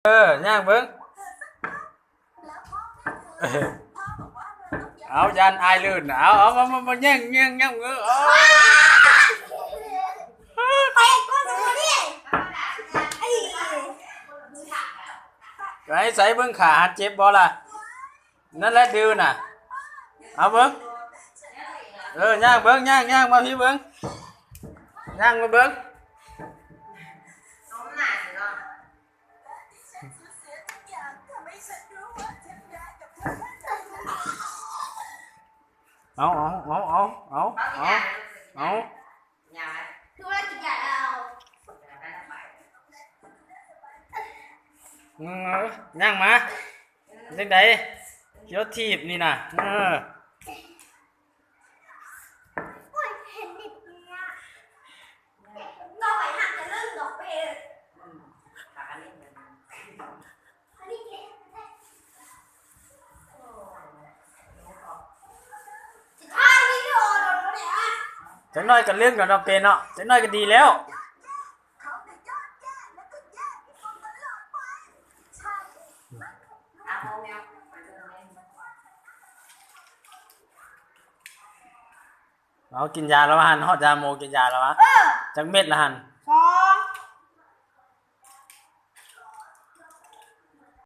ເອີ ຍ່າງເບິ່ງ. ເອົາ ຢ້ານອ້າຍລື່ນນະ. ເອົາ ເອົາ ມາ ມາ ມາ ແຍ່ງ ແຍ່ງ ແຍ່ງ ເອີ ເອົາ ໄປກ່ອນ ໄປໃສເບິ່ງຂາຫັ້ນ ເຈັບບໍ່ລະ? ນັ້ນແຫຼະດື້ນະ. ເອົາເບິ່ງ ເອີ ຍ່າງເບິ່ງ ຍ່າງ ຍ່າງມາພີ້ເບິ່ງ ຍ່າງມາເບິ່ງ. ເອົາ ເອົາ ເອົາ ເອົາ ເອົາ ເອົາ ຄືວ່າກິນຢາແລ້ວ ເອີ ຍ່າງມາ. ຈັ່ງໃດ? ຂີ່ລົດຖີບນີ້ນະ. ເອີ ໂອ້ຍ ເຫັນເດັກເນຍ ຕໍ່ໄປຫາກະເລີກດອກເວ. ຈັກໜ້ອຍກະເລື່ອນກັນເນາະ ເປເນາະ, ຈັກໜ້ອຍກະດີແລ້ວ. ເອົາ ກິນຢາແລ້ວຫັ້ນ, ຮອດຢາມໂມກິນຢາແລ້ວຫວາ? ເອີ ຈັກເມັດລະຫັ້ນ?